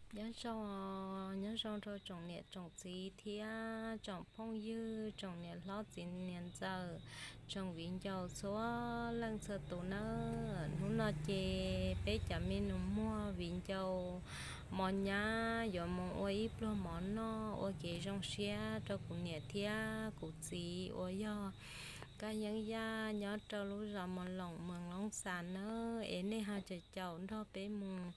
Nyob zoo, nyob zoo rau tsoom niam tsoom txiv thiab tsoom phooj ywg, tsoom niam hlob txiv niam ntxawm, tsoom viv ncaus txhua leej txhua tus nawb. Hnub no ces peb cov me nus muag viv ncaus mos nyab yuav mus ua ib pluag mov noj ua kev zoo siab rau kuv niam thiab kuv txiv uas yog Kab Yeeb Yaj nyob rau lub zos Mos Loos, moos Loob Xas nawb. Es nej ho caum caum nrog peb mus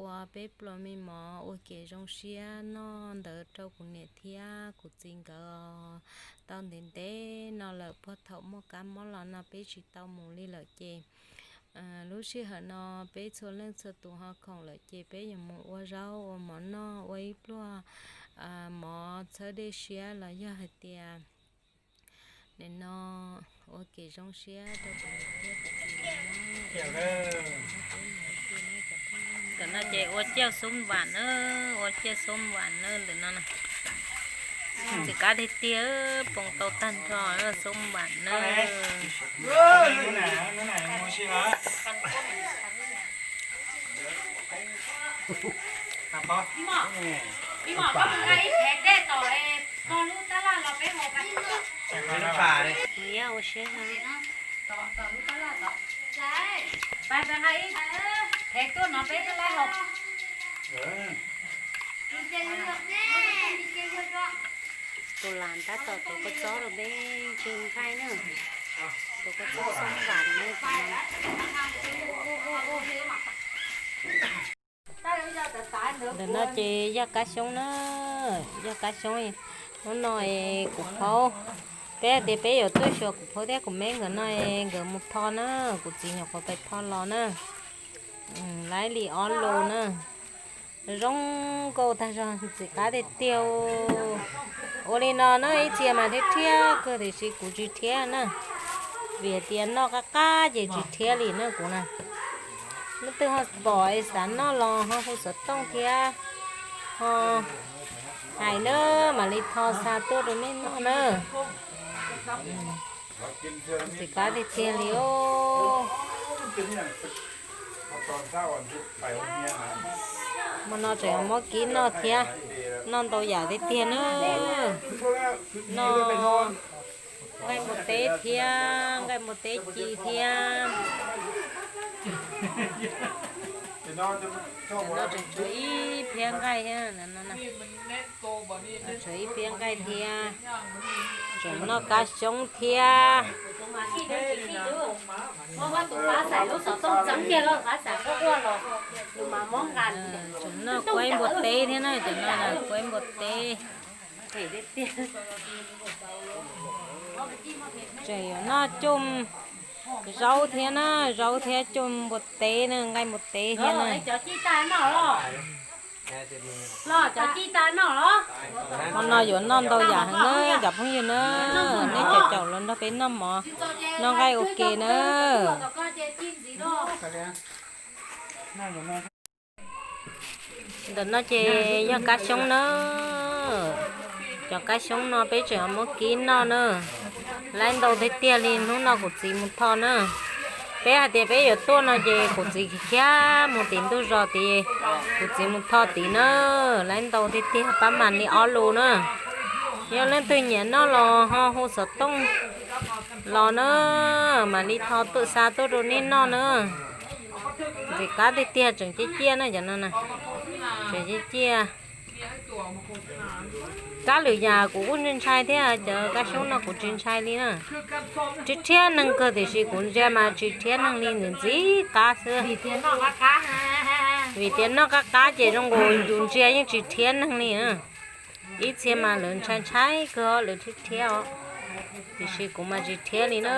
ua peb pluag me mov ua kev zoo siab noj ntawd rau kuv niam thiab kuv txiv nkawd tau ntev ntev no lawm. Puag thaum muaj kab mob los no peb tsis tau mus li lawm ces lub sij hawm no peb txhua leej txhua tus ho khoom lawm ces peb yuav mus ua zaub ua mov noj ua ib pluag mov txhawb dej siab los yog hais tias nim no ua kev zoo siab rau kuv niam thiab kuv txiv lawm. Tam no ces ua ciaj xub vam na, ua ciaj xub vam na ntawm no na. Ntxim qab tiag tiag, poob tau tag nrho xub vam na. Tus lam tab tom tuav kua txob rau peb tsw nqaij na. Tuav kua txob xoob vam na. Ntawm no ces yog kab xyoob na, yog kab xyoob. Hnub no kuv phaub, peb hais tias peb yuav tuaj xyuas kuv phaub thiab kuv me nkawd no, nkawd mus tho na, kuv txiv nyuam qhuav pais tho los na. Laib li ob lus na. Zoo nkauj tag zog, ntxim qab tiag tiag. Ua li no na ib txhia mas thiab rhiab kawg tiam sis kuv tsis rhiab na, vim hais tias noj qab qab ces tsis rhiab li na kuv na. Leej twg ho pom es xav noj los ho hu xov tooj thiab ho hais na, mam li tho xa tuaj rau nej noj na. Ntxim qab tiag tiag li os. Hmo no tseem muab kib noj thiab, noj ntau yam tiag tiag na. Noj nqaij npua teb thiab, nqaij npua teb ci thiab. Tam no tseem tshuav ib phiab nqaij thiab, tshuav ib phiab nqaij thiab. Tseem noj kab xyoob thiab. Tseem noj kuaib npua teb thiab na, cov no kuaib npua teb. Tseem yuav noj coj zaub thiab na, zaub thiab coj npua teb na, nqaij npua teb thiab na. Hmo no yuav noj ntau yam heev na cov phooj ywg na, nej caum caum los nrog peb noj mov noj nqaij ua ke na. Ntawm no ces yog kab xyoob na. Cov kab xyoob no peb tseem muab kib noj na. Laib ntau tiag tiag li, hnub no kuv txiv mus tho na. Peb hais tias peb yuav tuaj no ces kuv txiv khiav mus tim ntug zos tid, kuv txiv mus tho tid na. Laib ntau tiag tiag, pab mam li ob lus na. Yog leej twg nyiam noj los ho hu xov tooj los na, mam li tho tuaj xa tuaj rau nej noj na. Ntxim qab tiag tiag, tseem ciaj ciaj na cov no na. Tseem ciaj ciaj. Kab lwm yam kuv kuj ntshai ntshai thiab, cov kab xyoob no kuv tsis ntshai li na. Rhiab rhiab neeg kawg tiam sis kuv ntsia mas tsis rhiab neeg li, ntxim ntxim qab xwb. Vim tias noj qab qab ces zoo nkaus yus ntsia yeej tsis rhiab neeg li na. Ib txhia mas lawv ntshai ntshai kawg, lawv rhiab rhiab os. Tiam sis kuv mas tsis rhiab li na.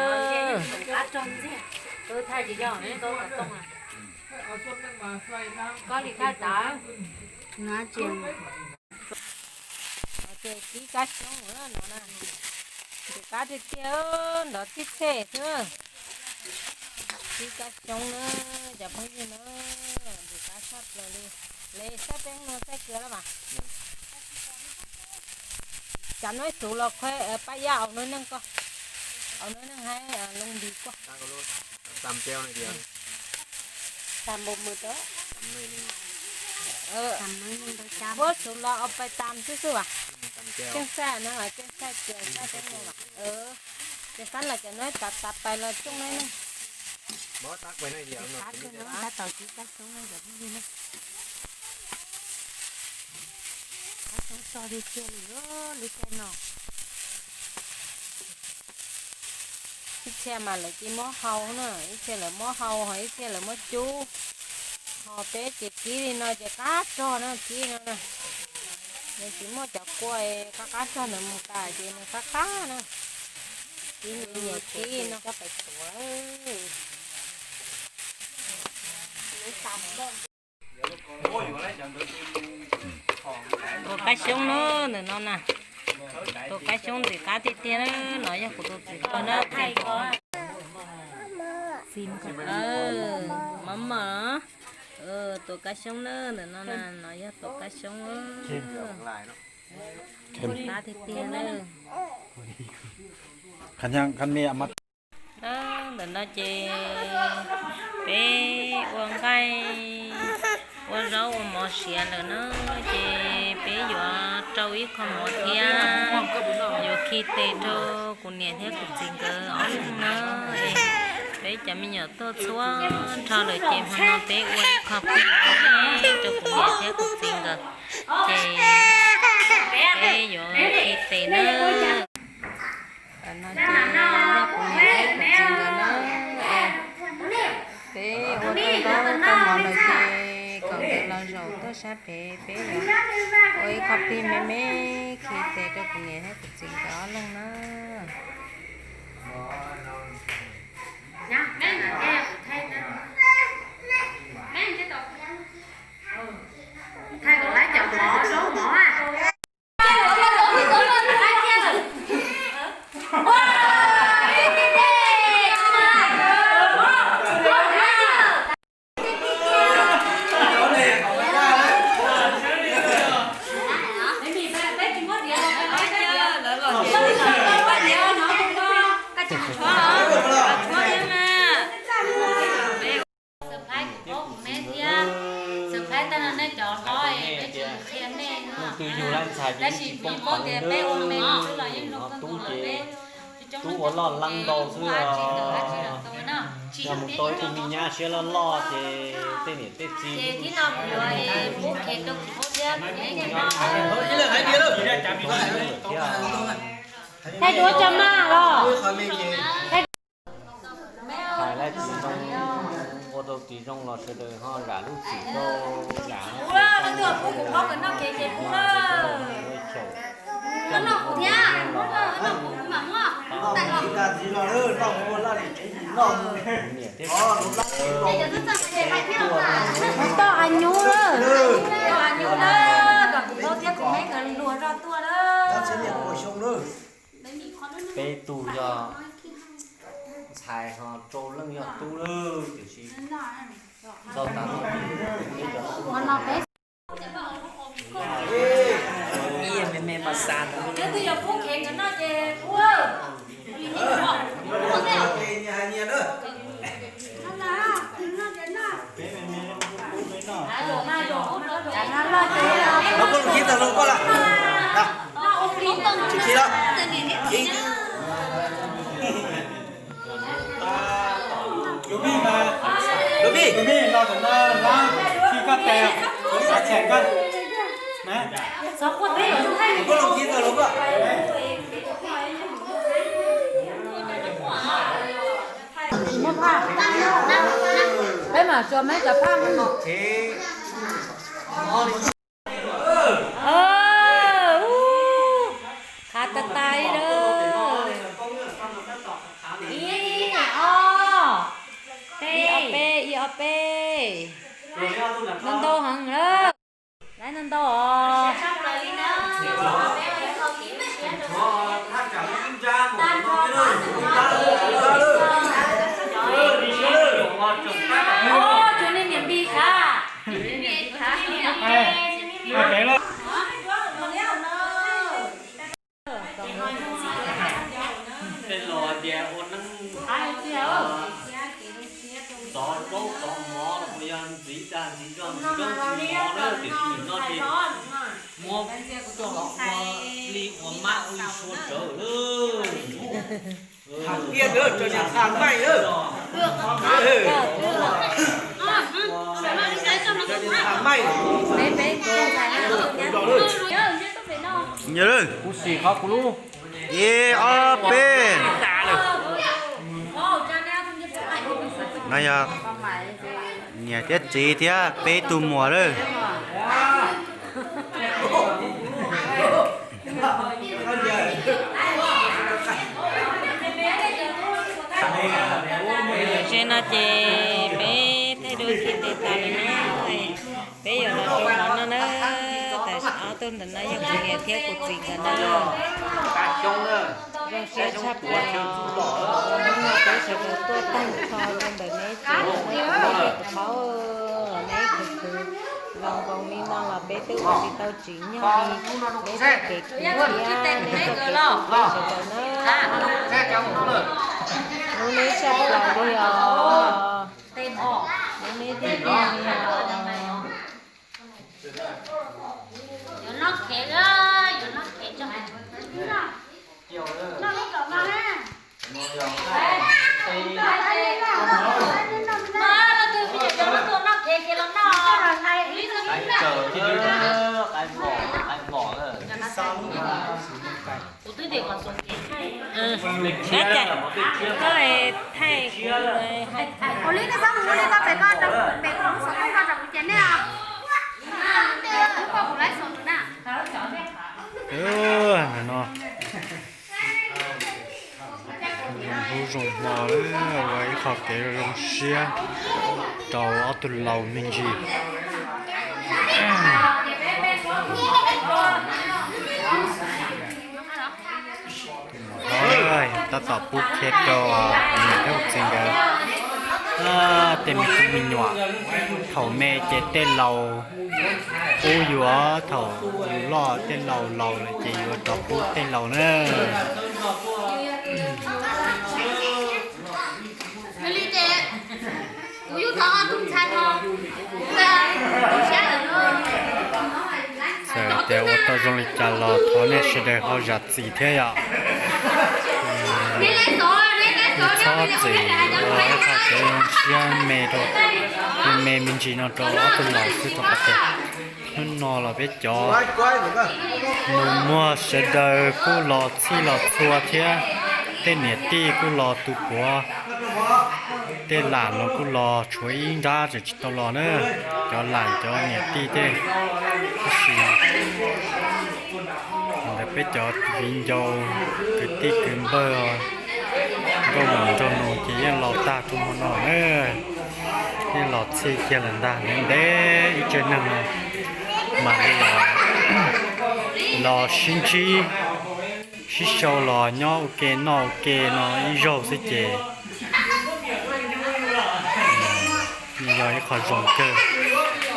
Ces kib kab xyoob no na, ntxim qab tiag tiag, nrov txhij txhej xwb. Kib kab xyoob na, cov phooj ywg na, ntxim qab tshaj plaws li. Le saib peb no saib kawg lawm mas. Cas no ib tug los khuaib pab yaj au nuj neeg ko, au nuj neeg hais loo nti kua. Muab suv los au pais tas xwb xwb as. Ceeb xaj no, ceeb xaj ces xaj peb mus as. Ces xab los cov no tas tas pais los tsooj na. Tab tom tsis kab xyoob no yom phooj ywg na. Kab xyoob tso li tiag li lub caij no. Ib txhia mas lawv cia muab hau na, ib txhia lawv muab hau, ho ib txhia lawv muab cub. Ho peb ces kib li no ces qab rog na, kib no na. Nws tsis muaj cov kua qab qab rog ntawd mus tas ces nws qab qab na. Kib nyias kib no. Tua kab xyoob na, ntawm no na. Tua kab xyoob ntxim qab tiag tiag na, no yog kuv tus txiv tua na. Mov mov, tua kab xyoob na, ntawm no na, no yog tua kab xyoob. Qab tiag tiag na. Ntawm no ces peb ua nqaij, ua zaub ua mov siav lawm na, ces peb yuav rau ib qho mov thiab yuav khi tes rau kuv niam thiab kuv txiv nkawd ob leeg na. Peb cov me nyuam tuaj txhua nrho lawm ces hmo no peb ua ib qho pib rau kuv niam thiab kuv txiv nkawd, ces peb yuav khi tes na. Ntawm no ces yog kuv niam thiab kuv txiv nkawd na. Peb ua tau zaub tau mov lawm ces kom nkawd los zaum tuaj sab pem, peb yuav ua ib qho plig me me khi tes rau kuv niam thiab kuv txiv nkawd ob leeg na. Surprise kuv phob kuv me thiab, surprise tag no nej cov hlob peb tsis qhia nej no. Tab sis vim muaj tias peb ua me no xwb los yeej zoo kawg nkaus lawm, peb coob coob ua loj leej ntau xwb. Yog mus tau ib tug me nyab siab loj loj ces tej niam tej txiv ces thib no kuv yuav pub khev rau kuv phob thiab kuv me no. Thaij duab tso mas los. Hais lab tsis zoo, ua tau tsis zoo los sawv daws ho zam lub txim rau, zam toj a nyub lawm. Peb tug yog ntxhais ho rau leej yog tub lawm, tiam sis txog tav no peb me me mas xav ntawd. Lawv kuj los khib tag lawm koj lawm. Tsis khib lawm. Khib. Lub mij, lub mij, los ntawm no, khi koj tes, xav tshem koj. Kuj los khib tag lawm koj. Peb mam tsuas meb cov phaj. Qhav tas tas li lawm. Ib, ob, peb, ib ob peb, ib ob peb. Ntau ntau heev lawm. Lawv ntau ntau os. Tsuas nej niam npis khav. Tej laus hais tias ua neej txov zaub txov mov los yog ntxiv dag ntxiv zog. Tiam sis no ces muab coj los ua li ua mab ua li sua tsawv lawm. Ib ob peb. No yog niam thiab txiv thiab peb tug muam lawm. Tam sim no ces peb thaij dua khi tes tas li na, peb yuav los rau qhov no na. Tam sim ob tug ntawm no yog kuv niam thiab kuv txiv nkawd na. Zoo siab tshaj plaws, peb sawv daws tuaj tag nrho rau ntawm neb tsev no, kuv paub neb khwv khwv zoo nkoos li no los peb twb ua tsis tau tsim nyog li neb txoj kev khwv thiab neb txoj kev hlub peb sawv daws na. Hlub neb tshaj plaws li os. Hlub neb tiag tiag li os. Koj thaij kuv li nej txhob mus ua li tau pem ko, pem kuv lub xov tooj ko rau kuv ces nej os. Kuv live xom na. Ntawm no zoo hnub zoo hmo ua ib qho kev zoo siab rau ob tug laus me ntsis. Tab tom pub khiab rau niam thiab txiv nkawd tej me tub me nyuam. Thaum me ces tej laus pub yus, thaum yus loj tej laus laus lawm ces yuav rov pub tej laus na. Txawm tias ua tau zoo li cas los thov nej sawv daws ho zam txim thiab yom. Txhob txwm ua ib qho kev zoo siab me rau, me me me ntsis no rau ob tug laus xwb rau qhov tias hnub no los peb cov nus muag sawv daws kuj los txhij los txhua thiab, tej niam tij kuj los tu puav, tej lam los kuj los tshuav ib nrab tseem tsis tau los na. Cov lam cov niam tij tej, tab sis ntawm peb cov viv ncaus kwv tij kwv npawg nkauj muam nraug nus ces yeej los tag rau hmo no na. Yeej los txhij kiag lawm ntag, ntev ntev ib tsev neeg no mam li los sib ntsib sib sau los nyob ua ke noj ua ke no ib zaug xwb ces yog ib qho zoo kawg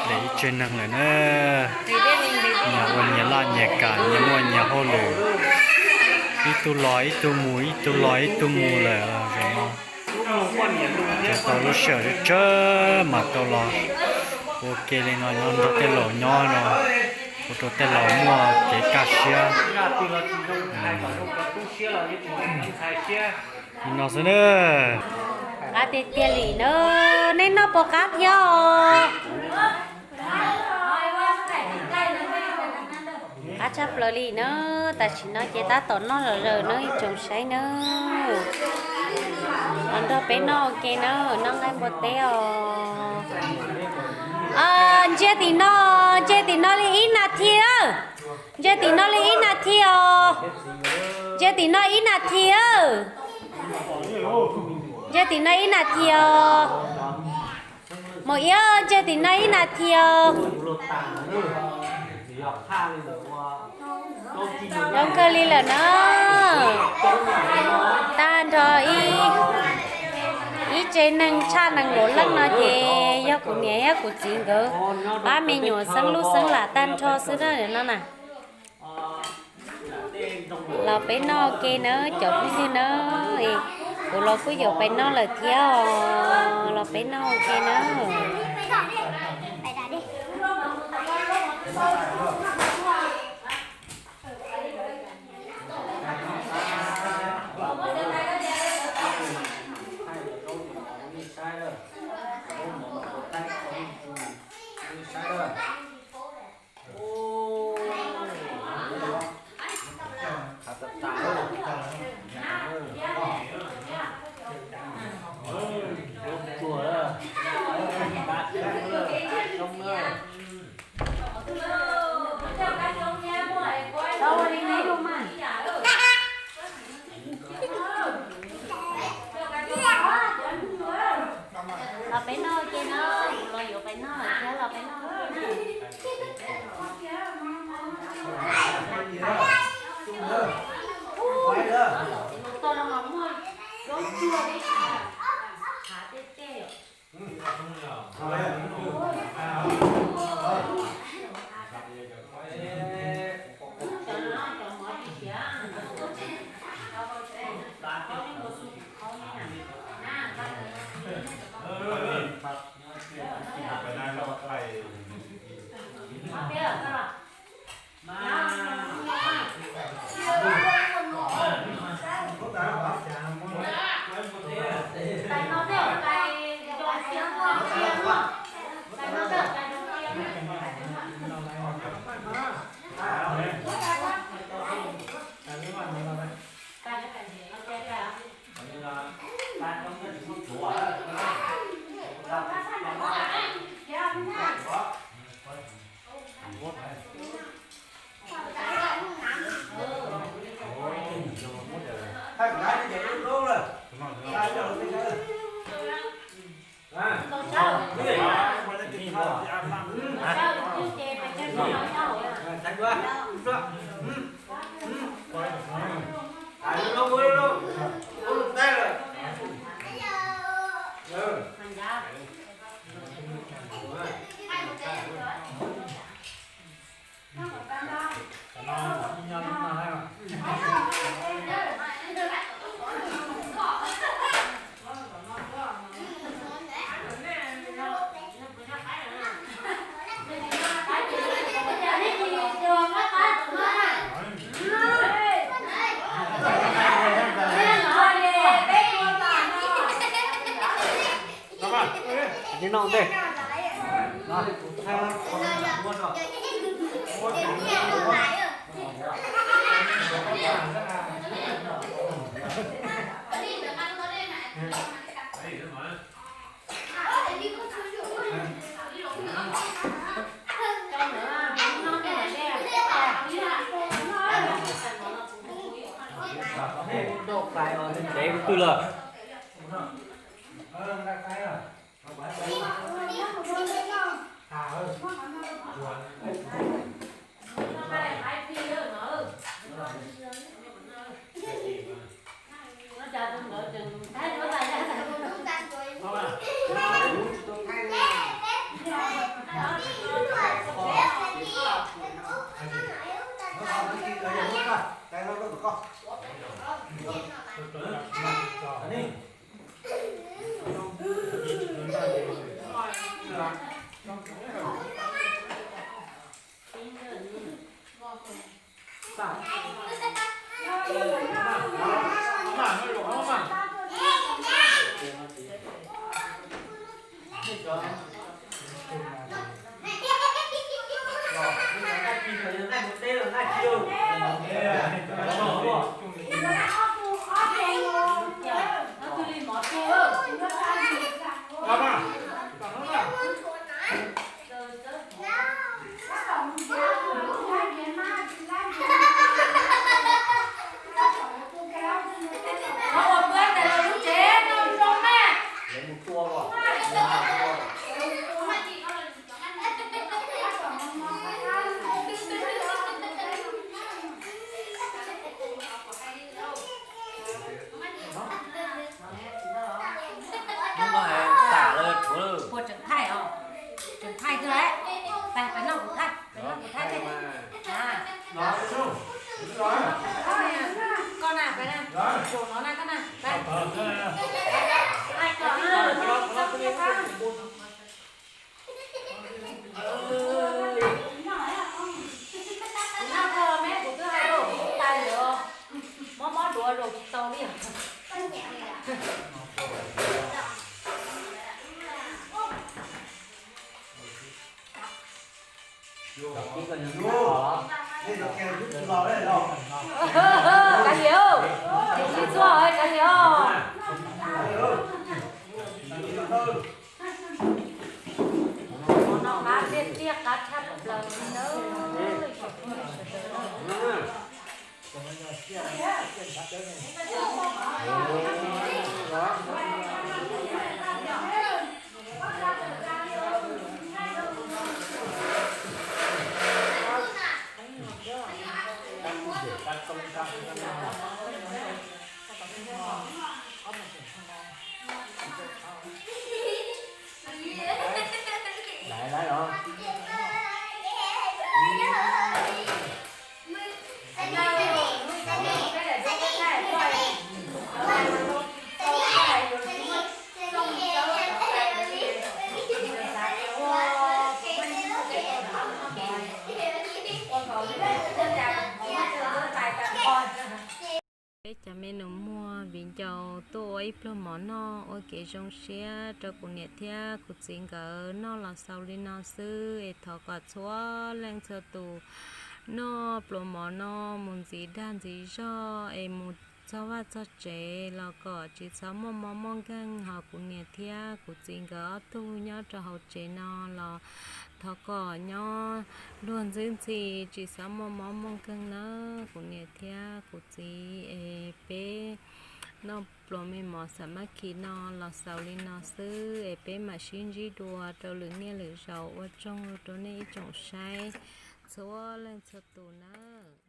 li ib tsev neeg lawm na. Nyias ua nyias laj nyias kam, nyias muaj nyias hauj lwm, ib tug los ib tug mus, ib tug los ib tug mus lawm. Zaum no tau lub sij hawm tsawg tsawg mas tau los ua ke li no nyob nrog tej laus nyob no, ua rau tej laus muaj kev kaj siab. Li no xwb na. Qab tiag tiag li na, neb noj puas qab thiab os? Qab tshaj plaws li na, tam sim no ces tab tom noj zom zaws na ib tsoom saib na. Los nrog peb noj ua ke na, noj nqaij npua teb os. Ntsia tim no, ntsia tim no li ib nas this, ntsia tim no li ib nas this os. Ntsia tim no ib nas this, ntsia tim no ib nas this os. Mus ib, ntsia tim no ib nas this os. Zoo kawg li lawm na. Tag nrho ib, ib tsev neeg tshaj nees nkaum leej no ces yog kuv niam thiab kuv txiv nkawd pab me nyuam xeeb lub xeeb lam tag nrho xwb na no na. Los peb noj ua ke na cov phooj ywg na. Kuv los kuj yuav pais noj lawm thiab os, los peb noj ua ke na. Li no ntej. Dev kuv twg lawm? Ua tseem thaij os, tseem thaij kawg lawm. Pais, pais noj kuv thaij, pais noj kuv thaij thiaj. Koj na, pais na, zaum no na koj na, pais. Kuv noj koj me, kuv twb hais rau kuv tais lawm, mob mob duav zaum tsis tau li. Kav liam, tsis txuag kav liam. Qhov no qab tiag tiag, qab tshaj plaws li nawb. Peb cov me nus muag viv ncaus tuaj ua ib pluag mov noj ua kev zoo siab rau kuv niam thiab kuv txiv nkawd noj los xaus li no xwb es thov kom txhua leej txhua tus noj pluas mov no mus ntxiv dag ntxiv zog es mus txog vaj txog tsev los kom tsis txhob muaj mob muaj nkeeg, ho kuv niam thiab kuv txiv nkawd ob tug nyob rau hauv tsev no los thov kom nyob luag ntxwb ntxhi, tsis txhob muaj mob muaj nkeeg nawb kuv niam thiab kuv txiv. Es peb noj pluas me mov xam mab khi no los xaus li no xwb es peb mam sib ntsib dua rau lwm niaj lwm zaus. Ua tsaug rau nej ib tsoom saib txhua leej txhua tus nawb.